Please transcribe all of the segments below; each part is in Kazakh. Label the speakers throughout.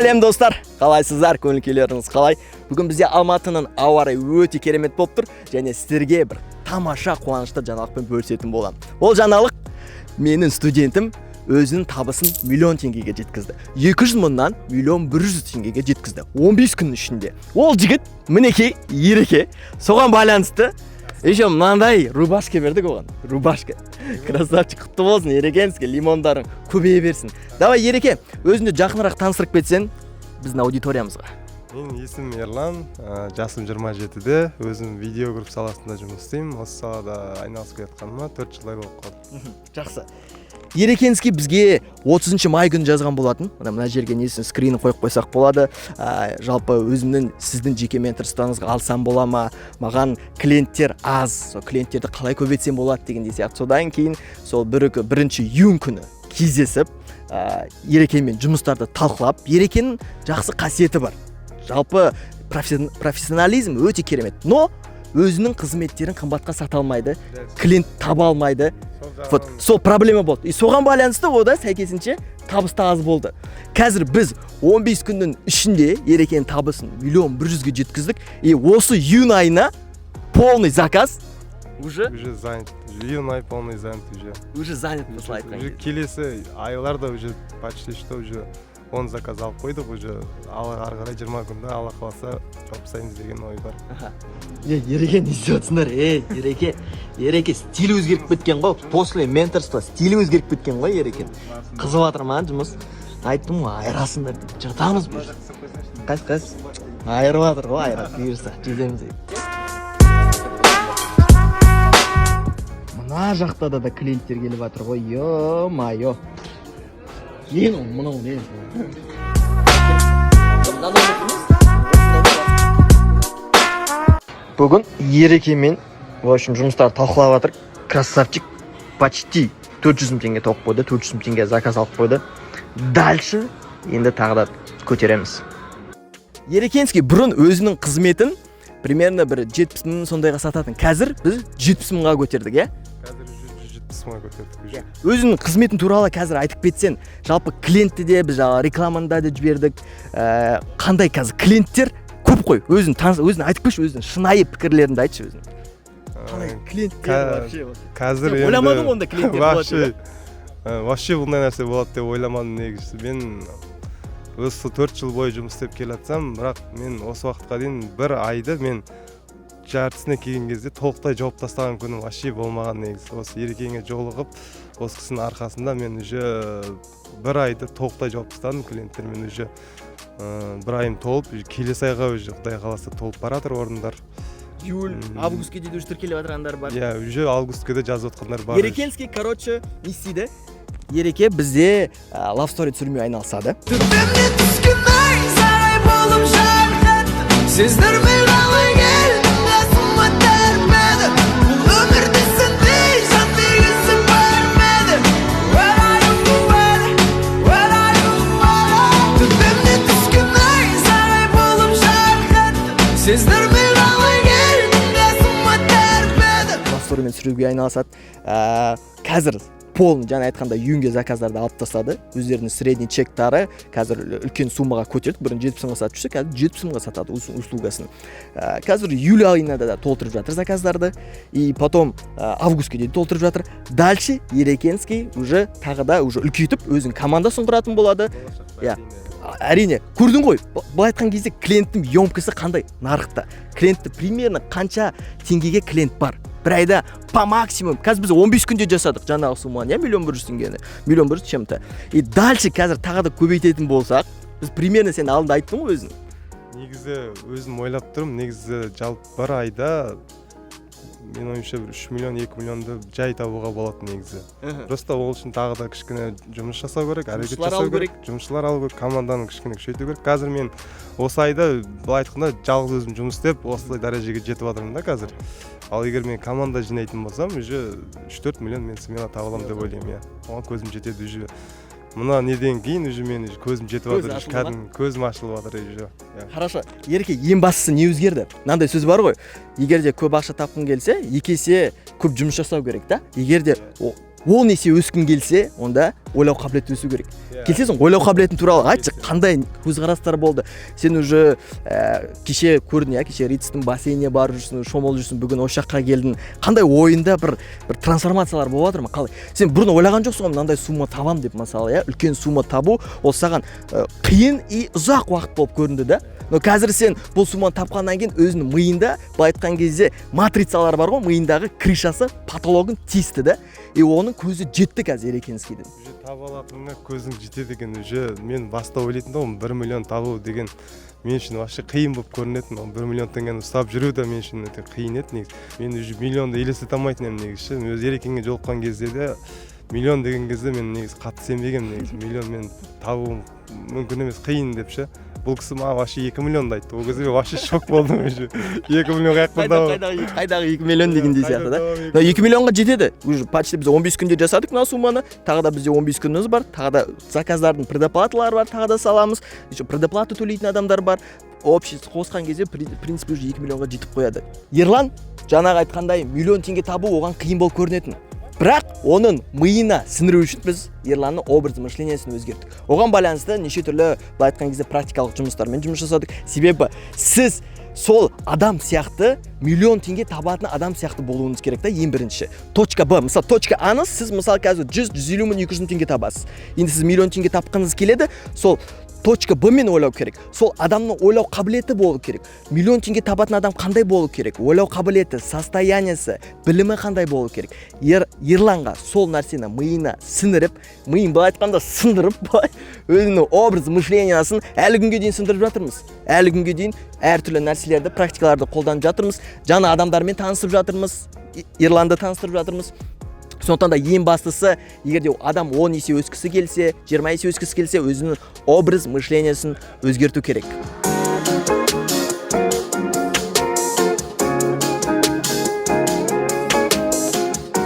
Speaker 1: Сәлем, достар! Қалайсыздар? Көңіл күйлеріңіз қалай? Бүгін бізде Алматының ауа райы өте керемет болып тұр және сіздерге бір тамаша, қуанышты жаңалықпен бөлісетін боламын. Ол жаңалық: менің студентім өзінің табысын миллион теңгеге жеткізді. 200 мыңнан 1,1 миллион теңгеге жеткізді 15 күннің ішінде. Ол жігіт, мінекей, Ереке. Соған байланысты еще мынандай рубашка бердік оған, рубашка. Красавчик, құтты болсын, Ерекенский! Лимондарың көбейе берсін. Давай, Ереке, өзіңді жақынырақ таныстырып кетсең біздің аудиториямызға.
Speaker 2: Менің есімім Ерлан, жасым 27-де. Өзім видеограф саласында жұмыс істеймін. Осы салада айналысып келе жатқаныма 4 жылдай болып қалды.
Speaker 1: Жақсы. Ерекенский бізге 30 май күні жазған болатын. Мына жерге несін, скринін қойып қойсақ болады. Жалпы өзімнің, сіздің жеке менторствоңызға алсам бола ма, маған клиенттер аз, сол клиенттерді қалай көбейтсем болады дегендей сияқты. Содан кейін сол 1 июнь күні кездесіп, Ерекемен жұмыстарды талқылап. Ерекенің жақсы қасиеті бар, жалпы профессионализм өте керемет, но өзінің қызметтерін қымбатқа сата алмайды, клиент таба алмайды. Вот сол проблема болды, и соған байланысты ода сәйкесінше табыс та аз болды. Қазір біз 15 күннің ішінде Ерекенің табысын 1,1 миллионға жеткіздік, и осы июнь айына полный заказ уже.
Speaker 2: Уже занят, июнь ай полный занят уже.
Speaker 1: Уже занят, былай айтқан
Speaker 2: Уже
Speaker 1: кезде.
Speaker 2: Келесі айларда уже почти что уже 10 заказ алып қойдық уже. Ал ары қарай 20 күнде, Алла қаласа, жауып тастаймыз деген ой бар.
Speaker 1: Е, Ереке, не істеп жатсыңдар? Ей, Ереке, Ереке, стилі өзгеріп кеткен ғой. После менторства стилі өзгеріп кеткен ғой. Ереке, қызып жатыр ма жұмыс? Айттым ғой, айырасыңдар деп. Жыртамыз бұйырса. Қайсы, қайсы? Айырып жатыр ғой, айырады бұйырса, жетеміз. Мына жақта да клиенттер келіп жатыр ғой, ё-моё! Не мынау, мынау не? Мына номер емес. Бүгін Ерекемен, в общем, жұмыстарды талқылап жатыр. Красавчик, почти 400 мың теңге тауып қойды, 400 мың теңге заказ алып қойды. Дальше енді тағы да көтереміз. Ерекенский бұрын өзінің қызметін примерно бір 70 мың сондайға сататын. Қазір біз 70 мыңға көтердік, иә?
Speaker 2: Қазір уже 170 мыңға көтердік уже.
Speaker 1: Өзіңнің қызметің туралы қазір айтып кетсең. Жалпы клиентті де біз жаңағы рекламаны да жібердік. Қандай қазір клиенттер көп қой? Өзің таныс, өзің айтып берші, өзің шынайы пікірлеріңді айтшы өзің. Қалай клиенттер вообще?
Speaker 2: Қазір
Speaker 1: Сен ойламадың ғой ондай клиенттер болады
Speaker 2: вообще
Speaker 1: деп?
Speaker 2: Вообще бұндай нәрсе болады деп ойламадым негізі. Мен осы 4 жыл бойы жұмыс істеп келе жатсам, бірақ мен осы уақытқа дейін бір айды мен жартысына келген кезде толықтай жауып тастаған күнім вообще болмаған негізі. Осы Ерекеңе жолығып, осы кісінің арқасында мен уже бір айды толықтай жауып тастадым клиенттермен. Уже бір айым толып, уже келесі айға уже, Құдай қаласа, толып бара жатыр орындар.
Speaker 1: Июль, августке дейін уже тіркеліп жатқандар бар.
Speaker 2: Иә, уже августке де жазып жатқандар бар уже.
Speaker 1: Ерекенский, короче, не істейді Ереке? Бізде love story түсірумен айналысады.
Speaker 3: Төбемнен түскен найзағай болып жарқ етті. Сездірмей қалай келдің қасыма, тербеді. Бұл өмірде сендей жан бергісі бар ма еді? Where are you, where, where are you, where are? Төбемнен түскен найзағай болып жарқ етті. Сездірмей қалай келдің қасыма, тербеді.
Speaker 1: Love storyмен түсіруге айналысады. Қазір полный, жаңа айтқандай, июньге заказдарды алып тастады. Өздерінің средний чектары қазір үлкен суммаға көтерді. Бұрын 70 мыңға сатып жүрсе, қазір 70 мыңға сатады услугасын. Қазір июль айына да толтырып жатыр заказдарды, и потом августке дейін толтырып жатыр. Дальше Ерекенский уже тағы да уже үлкейтіп, өзінің командасын құратын болады. Иә. Әрине, көрдің ғой, былай айтқан кезде, клиенттің емкості қандай, нарықта клиентті примерно қанша теңгеге клиент бар бір айда по максимум. Қазір біз 15 күнде жасадық жаңағы сумманы, иә, 1,1 миллион теңгені, 1,1 миллион чем-то. И дальше қазір тағы да көбейтетін болсақ, біз примерно, сен алдында айттың ғой өзің.
Speaker 2: Негізі өзім ойлап тұрмын, негізі жалпы бір айда, менің ойымша, бір 3 миллион, 2 миллионды жай табуға болады негізі. Просто ол үшін тағы да кішкене жұмыс жасау керек, әрекет
Speaker 1: Жұмысшылар
Speaker 2: жасау
Speaker 1: алу
Speaker 2: керек, жұмысшылар алу керек, команданы кішкене күшейту керек. Қазір мен осы айда, былай айтқанда, жалғыз өзім жұмыс істеп, осылай дәрежеге жетіп жатырмын да қазір. Ал егер мен команда жинайтын болсам, уже 3-4 миллион мен смело таба аламын деп ойлаймын, иә. Оған көзім жетеді уже. Мына неден кейін уже мен уже көзім жетіп
Speaker 1: Көз
Speaker 2: жатыр уже.
Speaker 1: ашылды ма?
Speaker 2: Кәдімгі көзім ашылып жатыр уже, иә.
Speaker 1: Хорошо, Ереке, ең бастысы не өзгерді? Мынандай сөз бар ғой: егер де көп ақша тапқың келсе, екі есе көп жұмыс жасау керек та. Егер де 10 есе өскің келсе, онда ойлау қабілеті өсу керек. Келісесің? Ойлау қабілетің туралы айтшы, қандай көзқарастар болды? Сен уже кеше көрдің, иә, кеше Ритстің бассейніне барып жүрсің, шомылып жүрсің, бүгін осы жаққа келдің. Қандай ойында бір трансформациялар болып жатыр ма? Қалай, сен бұрын ойлаған жоқсың ғой мынандай сумма табам деп, мысалы, иә? Үлкен сумма табу ол саған қиын и ұзақ уақыт болып көрінді да. Но қазір сен бұл сумманы тапқаннан кейін өзіңнің миыңда, былай айтқан кезде, матрицалар бар ғой, миындағы крышасы, потологын тесті да, и оның көзі жетті қазір Ерекенскийдің.
Speaker 2: Уже таба алатыныңа көзің жетеді екен. Уже мен баста ойлайтын тұғым, 1 миллион табу деген мен үшін вообще қиын болып көрінетін. Ол 1 миллион теңгені ұстап жүру де мен үшін өте қиын еді негізі. Мен уже миллионды елестете алмайтын едім негізі ше. Мен өзі Ерекеңе жолыққан кезде де, миллион деген кезде мен негізі қатты сенбегенмін. Негізі миллион мен табуым мүмкін емес, қиын деп ше. Бұл кісі маған вообще 2 миллионды айтты. Ол кезде мен вообще шок болдым. Уже 2 миллион қаяқтан табамын?
Speaker 1: Қайдағы, қайдағы 2 миллион дегендей сияқты да. Но 2 миллионға жетеді уже почти. Біз 15 күнде жасадық мына сумманы. Тағы да бізде 15 күніміз бар, тағы да заказдардың предоплаталары бар, тағы да саламыз, еще предоплата төлейтін адамдар бар. Общий қосқан кезде, в принципе, уже 2 миллионға жетіп қояды. Ерлан жаңағы айтқандай, миллион теңге табу оған қиын болып көрінетін, бірақ оның миына сіңіру үшін біз Ерланның образ мышлениясын өзгерттік. Оған байланысты неше түрлі, былай айтқан кезде, практикалық жұмыстармен жұмыс жасадық. Себебі сіз сол адам сияқты, миллион теңге табатын адам сияқты болуыңыз керек та. Ең бірінші точка Б, мысалы, точка А ны сіз, мысалы, қазір 100, 150 мың, 200 мың теңге табасыз. Енді сіз миллион теңге тапқыңыз келеді. Сол точка Б мен ойлау керек, сол адамның ойлау қабілеті болу керек. Миллион теңге табатын адам қандай болу керек? Ойлау қабілеті, состояниесі, білімі қандай болу керек? Ерланға сол нәрсені миына сіңіріп, миын, былай айтқанда, сындырып, былай өзінің образ мышлениясын әлі күнге дейін сындырып жатырмыз. Әлі күнге дейін әртүрлі нәрселерді, практикаларды қолданып жатырмыз, жаңа адамдармен танысып жатырмыз, Ерланды таныстырып жатырмыз. Сондықтан да ең бастысы, егер де адам 10 есе өскісі келсе, 20 есе өскісі келсе, өзінің образ мышлениясын өзгерту керек.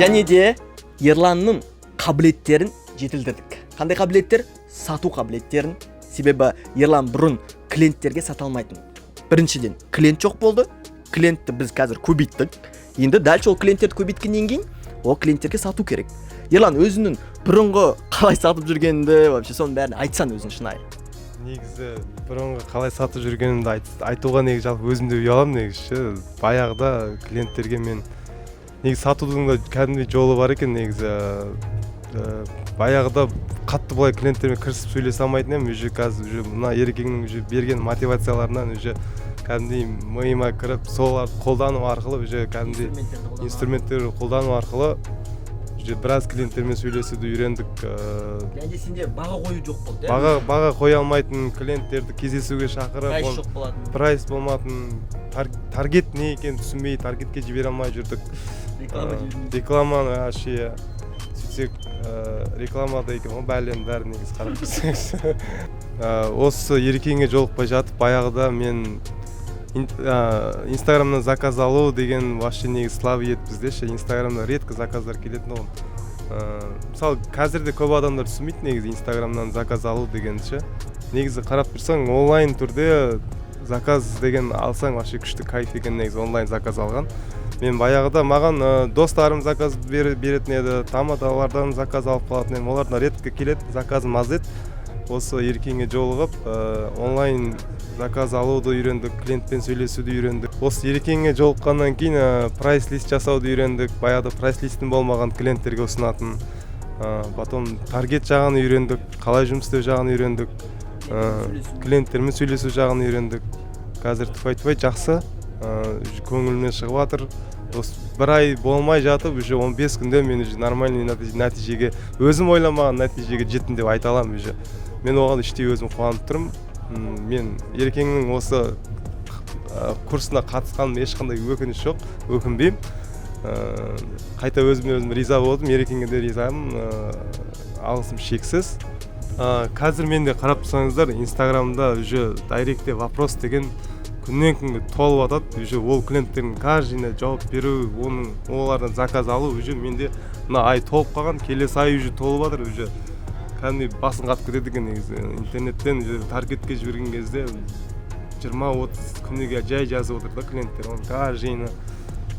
Speaker 1: Және де Ерланның қабілеттерін жетілдірдік. Қандай қабілеттер? Сату қабілеттерін. Себебі Ерлан бұрын клиенттерге сата алмайтын. Біріншіден, клиент жоқ болды. Клиентті біз қазір көбейттік. Енді дальше ол клиенттерді көбейткеннен кейін ол клиенттерге сату керек. Ерлан, өзіңнің бұрынғы қалай сатып жүргеніңді, вообще соның бәрін айтсаң өзің шынайы.
Speaker 2: Негізі бұрынғы қалай сатып жүргенімді айтуға негізі жалпы өзім де ұяламын негізі ше. Баяғыда клиенттерге мен негізі сатудың да кәдімгідей жолы бар екен негізі. Баяғыда қатты былай клиенттермен кірісіп сөйлесе алмайтын едім. Уже қазір, уже мына Ерекеңнің уже берген мотивацияларынан уже кәдімгідей миыма кіріп, соларды қолдану арқылы, уже кәдімгідей инструменттерді қолдану арқылы уже біраз клиенттермен сөйлесуді үйрендік.
Speaker 1: Және де сенде баға қою жоқ болды.
Speaker 2: Баға қоя алмайтын клиенттерді кездесуге шақырып,
Speaker 1: Прайс жоқ болатын.
Speaker 2: Прайс болматын, таргет не екенін түсінбей, таргетке жібере алмай жүрдік.
Speaker 1: Реклама.
Speaker 2: Рекламаны вообще сөйтсек, рекламада екен ғой бәленің бәрі негізі, қарап тұрсаңыз. Осы Ерекеңе жолықпай жатып баяғыда мен инстаграмнан заказ алу деген вообще негізі слабый еді бізде ше. Инстаграмнан редко заказдар келетін тұғын. Мысалы, қазір де көп адамдар түсінбейді негізі инстаграмнан заказ алу дегенді ше. Негізі қарап тұрсаң, онлайн түрде заказ деген алсаң, вообще күшті кайф екен негізі онлайн заказ алған. Мен баяғыда маған достарым заказ беретін еді, тамадалардан заказ алып қалатын едім, олардан редко келеді, заказым аз еді. Осы Еркеңе жолығып, онлайн заказ алуды үйрендік, клиентпен сөйлесуді үйрендік. Осы Еркеңе жолыққаннан кейін прайс лист жасауды үйрендік. Баяғыда прайс листің болмаған клиенттерге ұсынатын. Потом таргет жағын үйрендік, қалай жұмыс істеу жағын үйрендік, клиенттермен сөйлесу жағын үйрендік. Қазір тфай тфай жақсы, көңілімнен шығып жатыр. Осы бір ай болмай жатып, уже 15 күнде мен уже нормальный нәтижеге, өзім ойламаған нәтижеге жеттім деп айта аламын. Уже мен оған іштей өзім қуанып тұрмын. Мен Еркеңнің осы курсына қатысқаным ешқандай өкініш жоқ, өкінбеймін. Қайта өзіме өзім риза болдым, Еркеңе де ризамын, алғысым шексіз. Қазір менде қарап тұрсаңыздар, инстаграмда уже директте вопрос деген күннен күнге толып жатады. Уже ол клиенттердің каждыйына жауап беру, оның олардан заказ алу, уже менде мына ай толып қалған, келесі ай уже толып жатыр. Уже кәдімгідей басың қатып кетеді екен негізі. Интернеттен уже таргетке жіберген кезде 20-30 күніге жай жазып отыр да клиенттер, оның каждыйына.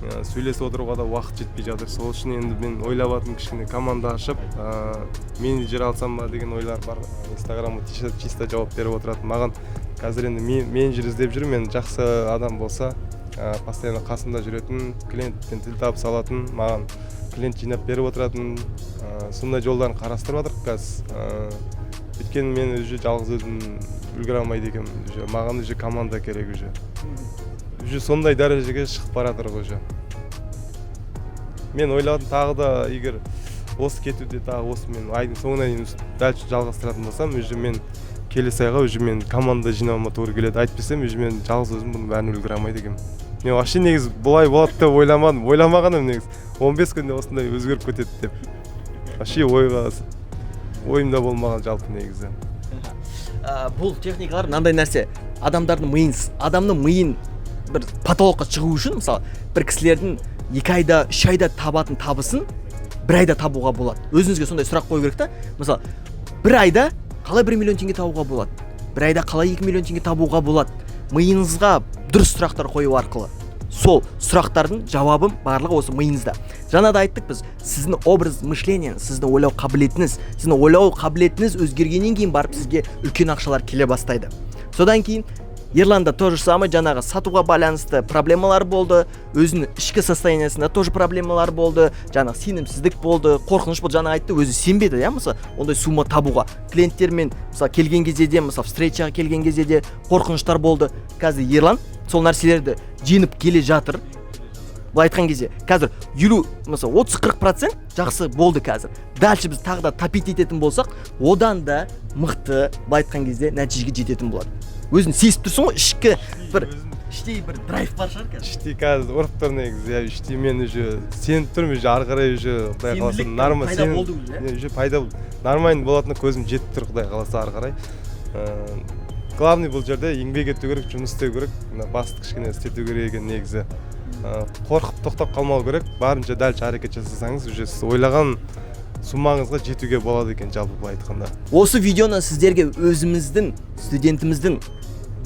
Speaker 2: Сөйлесіп отыруға да уақыт жетпей жатыр. Сол үшін енді мен ойлап жатырмын, кішкене команда ашып, менеджер алсам ба деген ойлар бар. Инстаграмға чисто жауап беріп отыратын маған қазір енді менеджер іздеп жүрмін мен. Жақсы адам болса, постоянно қасымда жүретін, клиентпен тіл табыса алатын, маған клиент жинап беріп отыратын, сондай жолдарын қарастырып жатырмық қазір. Өйткені мен уже жалғыз өзім үлгере алмайды екенмін, уже маған уже команда керек. Уже сондай дәрежеге шығып бара жатырмық. Уже мен ойладым, тағы да егер осы кетуде, тағы осы мен айдың соңына дейін дальше жалғастыратын болсам, уже мен келесі айға уже мен команда жинауыма тура келеді. Әйтпесем, уже мен жалғыз өзім бұның бәрін үлгере алмайды екенмін. Мен вообще негізі бұлай болады деп ойламадым, ойламаған едім негізі 15 күнде осындай өзгеріп кетеді деп. Вообще ойымда болмаған жалпы негізі.
Speaker 1: Бұл техникалар мынандай нәрсе: адамдардың миын, адамның миын бір потолокқа шығу үшін, мысалы, бір кісілердің 2 айда, 3 айда табатын табысын бір айда табуға болады. Өзіңізге сондай сұрақ қою керек та. Мысалы, бір айда қалай 1 миллион теңге табуға болады, бір айда қалай 2 миллион теңге табуға болады? Миыңызға дұрыс сұрақтар қою арқылы сол сұрақтардың жауабы барлығы осы миыңызда. Жаңа да айттық біз, сіздің образ мышления, сіздің ойлау қабілетіңіз, сіздің ойлау қабілетіңіз өзгергеннен кейін барып сізге үлкен ақшалар келе бастайды. Содан кейін Ерланда то же самое, жаңағы сатуға байланысты проблемалар болды, өзінің ішкі состояние сында тоже проблемалар болды, жаңағы сенімсіздік болды, қорқыныш болды. Жаңа айтты, өзі сенбеді, иә, мысалы, ондай сумма табуға. Клиенттермен, мысалы, келген кезде де, мысалы, встреча ға келген кезде де қорқыныштар болды. Қазір Ерлан сол нәрселерді жеңіп келе жатыр. Былай айтқан кезде, қазір 50, мысалы, 30-40% жақсы болды. Қазір дальше біз тағы да топить ететін болсақ, одан да мықты, былай айтқан кезде, нәтижеге жететін болады. Өзің сезіп тұрсың ғой, ішкі бір, іштей бір драйв бар шығар қазір.
Speaker 2: Іштей қазір ұрып тұр негізі, иә. Іштей мен уже сеніп тұрмын, уже ары қарай уже, құдай қаласа,
Speaker 1: Сенімділік
Speaker 2: норма
Speaker 1: пайда болды уже, иә?
Speaker 2: Иә, уже пайда болды. Нормально болатынына көзім жетіп тұр, құдай қаласа, ары қарай. Главный бұл жерде еңбек ету керек, жұмыс істеу керек, мына басты кішкене істету керек екен негізі. Қорқып тоқтап қалмау керек, барынша дальше әрекет жасасаңыз, уже сіз ойлаған суммаңызға жетуге болады екен жалпы былай айтқанда.
Speaker 1: Осы видеоны сіздерге өзіміздің студентіміздің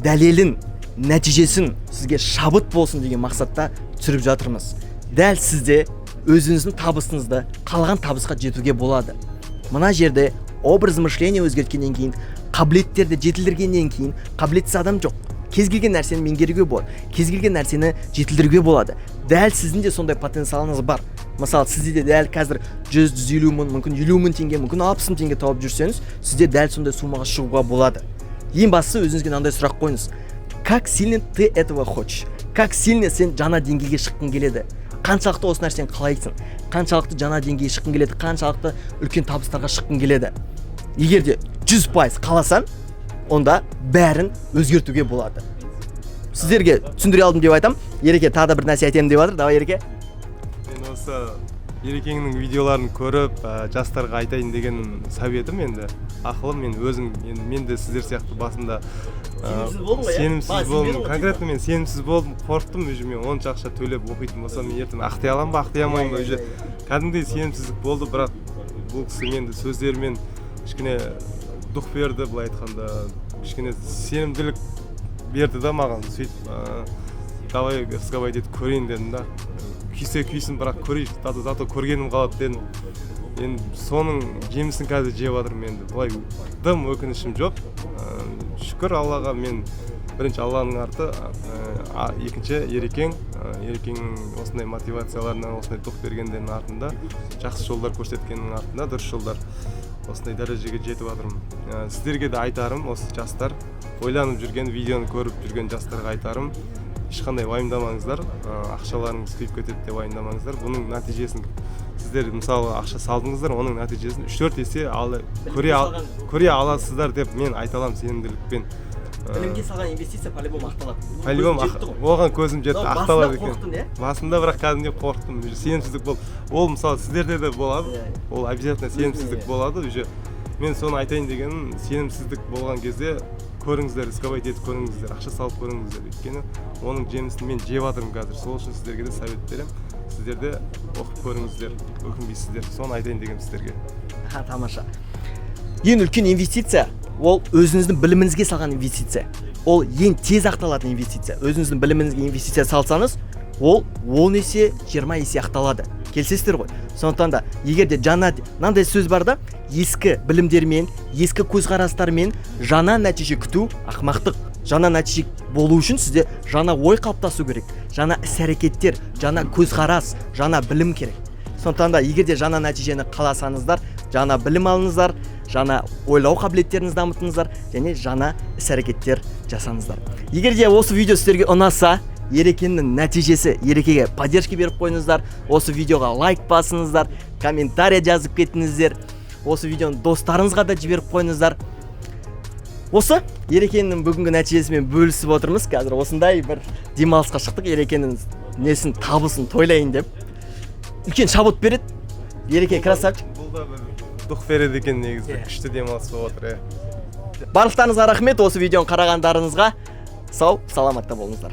Speaker 1: дәлелін, нәтижесін сізге шабыт болсын деген мақсатта түсіріп жатырмыз. Дәл сізде өзіңіздің табысыңызды қалаған табысқа жетуге болады. Мына жерде образ мышления өзгерткеннен кейін, қабілеттерді жетілдіргеннен кейін, қабілетсіз адам жоқ, кез келген нәрсені меңгеруге болады, кез келген нәрсені жетілдіруге болады. Дәл сіздің де сондай потенциалыңыз бар. Мысалы, сізде де дәл қазір 100-150 мың, мүмкін 50 мың теңге, мүмкін 60 мың теңге тауып жүрсеңіз, сізде дәл сондай суммаға шығуға болады. Ең бастысы, өзіңізге мынандай сұрақ қойыңыз: как сильно ты этого хочешь, как сильно сен жаңа деңгейге шыққың келеді, қаншалықты осы нәрсені қалайсың, қаншалықты жаңа деңгейге шыққың келеді, қаншалықты үлкен табыстарға шыққың келеді? Егер де 100% қаласаң, онда бәрін өзгертуге болады. Сіздерге түсіндіре алдым деп айтамын. Ереке тағы да бір нәрсе айтайын деп жатыр. Давай, Ереке.
Speaker 2: Мен осы Ерекеңнің видеоларын көріп, жастарға айтайын деген совет ім, енді ақылым, мен өзім енді, мен де сіздер сияқты басында
Speaker 1: Сенімсіз болдың ғой, иә?
Speaker 2: Сенімсіз
Speaker 1: Маған
Speaker 2: болдым.
Speaker 1: сенбедің ғой.
Speaker 2: Конкретно мен сенімсіз болдым, қорықтым. Уже мен онша ақша төлеп оқитын болсам, мен ертең ақтай аламын ба, ақтай алмаймын ба, уже кәдімгідей сенімсіздік болды. Бірақ бұл кісі енді сөздерімен кішкене дух берді, былай айтқанда, кішкене сенімділік берді да маған. Сөйтіп, давай рисковать етіп көрейін дедім да. Күйсе күйсін, бірақ көрейінші, зато көргенім қалады дедім. Енді соның жемісін қазір жеп жатырмын. Енді былай дым өкінішім жоқ. Шүкір Аллаға. Мен бірінші Алланың арты, екінші Ерекең. Ерекеңнің осындай мотивацияларынан, осындай дух бергендерінің артында, жақсы жолдар көрсеткеннің артында, дұрыс жолдар, осындай дәрежеге жетіп жатырмын. Сіздерге де айтарым, осы жастар, ойланып жүрген, видеоны көріп жүрген жастарға айтарым: ешқандай уайымдамаңыздар, ақшаларыңыз күйіп кетеді деп уайымдамаңыздар. Бұның нәтижесін сіздер, мысалы, ақша салдыңыздар, оның нәтижесін 3-4 есе ал, көре аласыздар деп мен айта аламын сенімділікпен.
Speaker 1: Білімге салған инвестиция по-любому ақталады.
Speaker 2: По-любому.
Speaker 1: Көзің жетті ғой.
Speaker 2: Оған көзім жетті.
Speaker 1: Басында
Speaker 2: Ақталады екен.
Speaker 1: қорықтың, иә?
Speaker 2: Басында бірақ кәдімгідей қорықтым, уже сенімсіздік болды. Ол, мысалы, сіздерде де болады.
Speaker 1: Иә, иә.
Speaker 2: Ол обязательно сенімсіздік болады. Уже мен соны айтайын дегенім, сенімсіздік болған кезде көріңіздер, рисковать етіп көріңіздер, ақша салып көріңіздер, өйткені оның жемісін мен жеп жатырмын қазір. Сол үшін сіздерге де совет беремін, сіздер де оқып көріңіздер, өкінбейсіздер. Соны айтайын дегенім сіздерге.
Speaker 1: Аха, тамаша. Ең үлкен инвестиция ол өзіңіздің біліміңізге салған инвестиция. Ол ең тез ақталатын инвестиция. Өзіңіздің біліміңізге инвестиция салсаңыз Ол 10 есе, 20 есе ақталады, келісесіздер ғой? Сондықтан да егер де жаңа, мынандай сөз бар да: ескі білімдермен, ескі көзқарастармен жаңа нәтиже күту – ақымақтық. Жаңа нәтиже болу үшін сізде жаңа ой қалыптасу керек, жаңа іс әрекеттер, жаңа көзқарас, жаңа білім керек. Сондықтан да егер де жаңа нәтижені қаласаңыздар, жаңа білім алыңыздар, жаңа ойлау қабілеттеріңізді дамытыңыздар және жаңа іс әрекеттер жасаңыздар. Егер де осы видео сіздерге ұнаса, Ерекенің нәтижесі, Ерекеге поддержка беріп қойыңыздар, осы видеоға лайк басыңыздар, комментарий жазып кетіңіздер, осы видеоны достарыңызға да жіберіп қойыңыздар. Осы Ерекенің бүгінгі нәтижесімен бөлісіп отырмыз. Қазір осындай бір демалысқа шықтық, Ерекенің несін, табысын тойлайын деп. Үлкен шабыт береді Ереке, красавчик.
Speaker 2: Бұл да бір дух береді екен негізі.
Speaker 1: Иә.
Speaker 2: Күшті демалыс болып жатыр, иә.
Speaker 1: Барлықтарыңызға рахмет осы видеоны қарағандарыңызға. Сау саламатта болыңыздар.